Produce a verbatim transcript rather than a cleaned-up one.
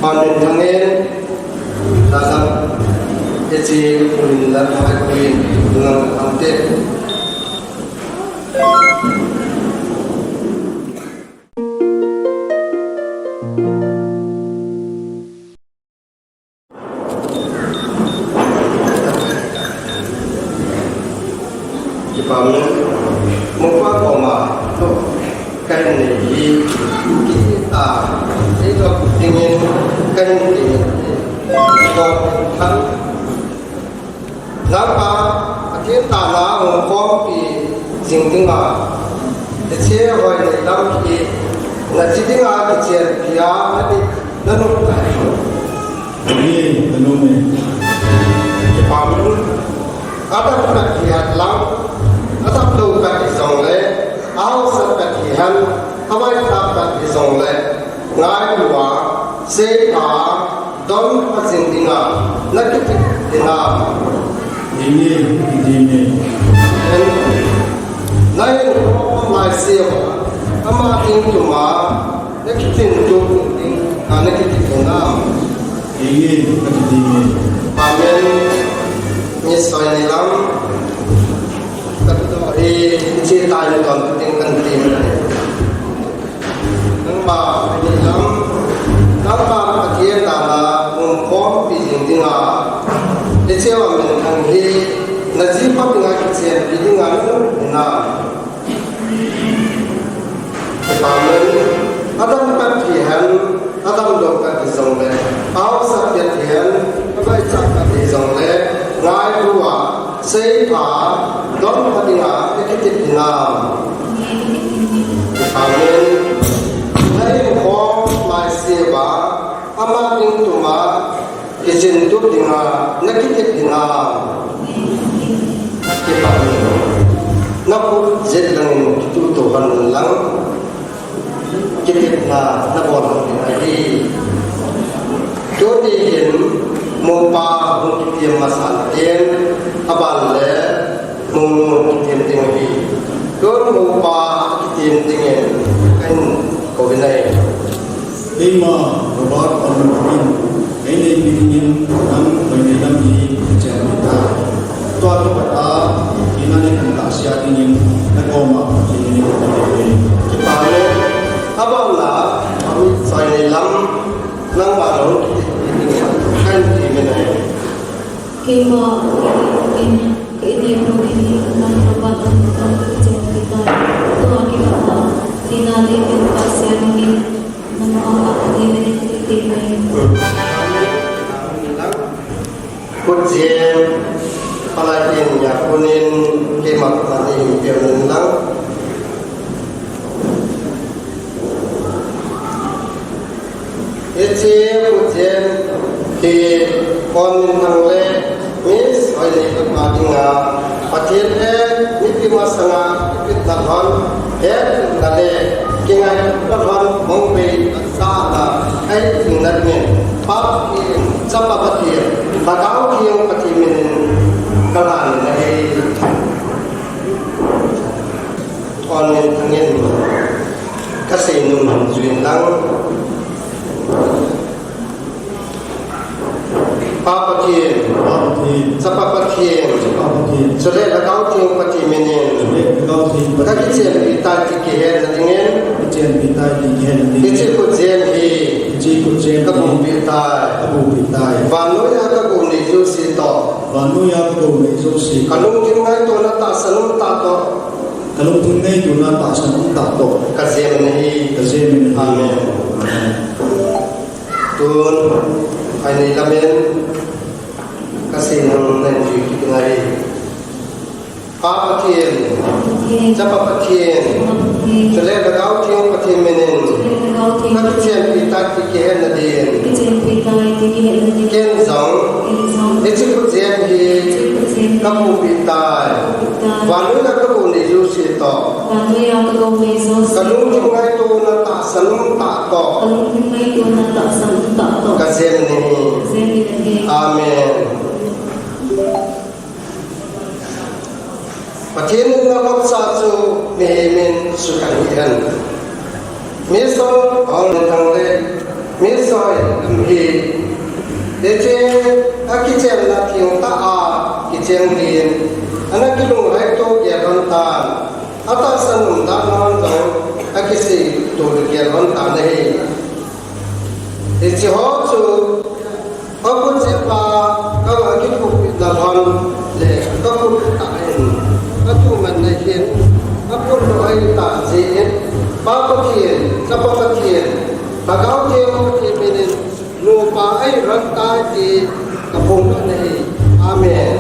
Amen. Amen. Tadam. Eti umin la mai umin lang ante. Kipah e, Mopa koma, to, kahin nei hi, kita, eito dingin, kahin nei hi, to, kan, nangma, Pathen tahna hung khompi jing dinga, hiche Hoineilam hi, naji dinga kichenpi a, nati, nanom tai. Ni, nanom e. Kipah e. Adam khat hihen lang, adam lou khat hijongle, ahaosa khat hihen, avaitah khat hijongle, ngailua, seipha, donpha jing dinga, nakitep hinam? Amen, amen. Nahinkho laiseuva, ama ding tuma, nakitep tup ding, a, nakitep hinam? Amen, nakitep e. Amen. Miss Hoineilam, katoh e, hiche tah in donbut ding kati e. Nangma, Hoineilam, nangma Pathen tahna hung khompi jing dinga, hiche a minthang hi, naji pa dinga kichenpi dinga nanom hinam? Amen. Adam khat hihen, adam lou khat hijongle, ahaosa khat hihen, avaitah khat hijongle, ngailua, seipha, donpha dinga, nakitep hinam? Amen. Nahinkho laiseuva, ama ding tuma, kichenpi tup dinga, nakitep hinam? Kipah e. Nakhut jet langin kituh toh hen lang. Kitepna nabol hen ahi. Tuni hin Mopa hung kitep masang in, aban le Monu kitep ding ahi. Tun Mopa kitep dingin kahin kou in ahi. Keima Robert Amun Amin, eineipi dingin nang Hoineilam hi kichenpi tai. Tua kipat a, ina nei kan tahsa dingin, nakoma Pathen in kipah e. Kipah e, aban la, Hoineilam, nangma lou, kahin ti min ahi. Keima, ka inei, ka inei pon in, nang Robert Amun Amin kichenpi tai. Tua kipat a, ina nei kan tahsa dingin, nangma Pathen in kipah e. Khut jen, palai in, ya kunin, keima khut jen, ya kunin lang. Hiche khut jen hi, kon nang le, Miss Hoineilam pa dinga, Pathen le, mipi masanga, mipi na lhon, hetna le, kingaina lhon, mong bei, sa na, ai, na min, Pa Pathen, Chapa Pathen, Lhagao Theng Pathen min in, ka lhan ahi. Kon min thangin, ka seinom hin juiyin lang. Pa Pathen. Pa Pathen. Chapa Pathen. Chapa Pathen. Chule Lhagao Theng Pathen min in. Chule Lhagao Theng Pathen. Ka kichenpi tai ti kihetna dingin. Kichenpi tai ti kihetna dingin. Hiche khut jen hi. Hiche khut jen hi. Ka bupi tai. Ka bupi tai. Vannoi a ka gou nei jouse toh. Vannoi a ka gou nei jouse. Ka lungthim ngaitona tahsan um tah toh. Ka lungthim ngaitona tahsan um tah toh. Ka jem in ahi. Ka jem in ahi. Amen. Amen. Tun, Hoineilam in, ka seinom nan jui kit ngai. Pa Pathen, Pathen, Chapa Pathen, Chapa Pathen, chule Lhagao Theng Pathen min in, chule Lhagao Theng, ka kichenpi tai ti kihetna din, kichenpi tai ti kihetna din, ken jong, ken jong, hiche khut jen hi, hiche khut jen hi, ka bupi tai, ka bupi tai, vannoi a ka gou nei jouse toh, vannoi a ka gou nei jouse toh, ka lungthim ngaitona tahsan um tah toh, ka lungthim ngaitona tahsan um tah toh, ka jem in ahi. Ka jem in ahi. Amen. Pathen in na vop sa chu mihem in sukan hi hen. Mister Hong Thang le Misoi lam hi, hiche akichenna thengtah a kicheng din, ana kilunglhaito gel lhon tan, atahsan umdan lhon jong akiseidoh gel lhon tan ahi. Hiche ho chu, Pakhut cheh pa, kava kithopina lhon le kakhut tah in, katuhmanna hin, aphondoh ahitah jeh in, Pa Pathen, Chapa Pathen, Lhagao Theng Pathen minin, nupa ahi lhon tai ti kaphongdoh nahi. Amen.